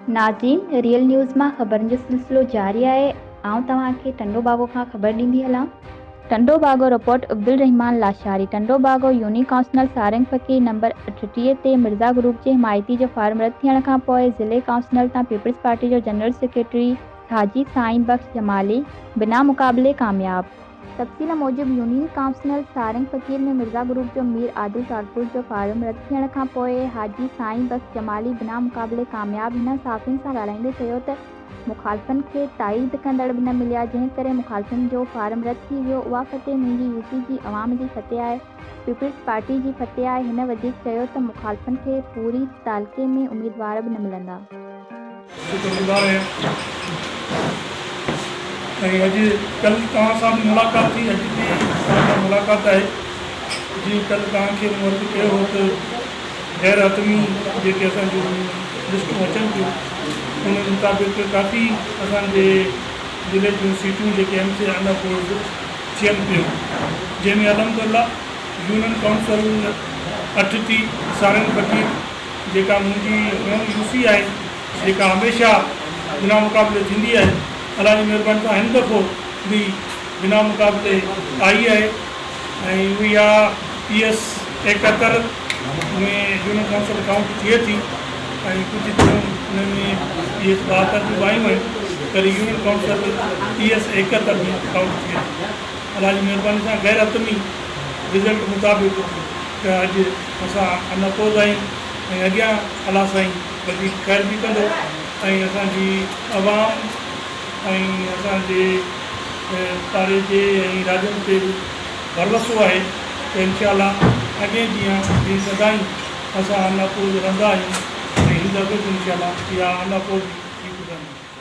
ناظرين real news مان خبرن جو سلسلو جاري آهي آئون توهان کي ٽنڊو باگو کان خبر ڏيندي هلان. ٽنڊو باگو، رپورٽ، عبدالرحمان لاشاري، ٽنڊو باگو يونين ڪائونسنل سارنگ فقير نمبر 38 تي مرزا گروپ جي حمايتي جو فارم رد ٿيڻ کان پوء ضلعي ڪائونسنل تان پيپلز پارٽي جو جنرل سيڪريٽري حاجي سائين بخش جمالي بنا مقابلي ڪامياب. تفصيل موجب يونين ڪائونسنل سارنگ فقير ۾ مرزا گروپ جو مير عادل ٽالپر جو فارم رد ٿيڻ کان پوء حاجي سائين بخش جمالي بنا مقابلي ڪامياب هن صحافين سان ڳالهائيندي چيو ته مخالفن کي تائيد ڪندڙ به نه مليا جنهن ڪري مخالفن جو فارم رد ٿي ويو اها فتح منهنجي يو سي جي عوام جي فتح آهي پيپلز پارٽي جي فتح آهي هن وڌيڪ چيو ته مخالفن کي پوري تعلقي ۾ اميدوار به نه ملندا. شڪر گذار آهيان ۽ اڄ ڪلهه توهان سان به ملاقات ٿي اڄ به توهان سان ملاقات آهي جيئن ڪلهه توهان کي مون عرض ڪيو هو ته غير حتمي جيڪي اسان جون لسٽون اچن ٿيون ان مطابق ڪافي اسان جي ضلعي جون سيٽون جيڪي آهن سي ان اپوزڊ ٿين پيون جنهن ۾ الحمد الله يونين ڪائونسل اٺ ٿي سارنگ فقير جيڪا منهنجي هوم يو سي آهي جيڪا هميشه بنا مقابلي ٿيندي آهي الله جي مهرباني سان هن دفعو به بنا مقابلي آئي آهي ۽ اها P S 71 ۾ union council count ٿئي ٿي ۽ ڪجهه ٿيون ان ۾ پي ايس 72 جون به آيون آهن پر union council P S 71 ۾ count ٿئي ٿي الله جي مهرباني سان غير حتمي رزلٽ مطابق ته اڄ اسان ان اپوز آهيون ۽ اڳيان الله سائين وڌيڪ خير به ڪندو ۽ اسان جي عوام ۽ اسان جي پاڙي جي ۽ راڄن تي به ڀروسو آهي ته انشاء الله اڳئين جيان به سدائين اسان ان اپوز رهندا آهيون ۽ هن دفعي به انشاء الله اها ان اپوز ئي ٿي پڄندي.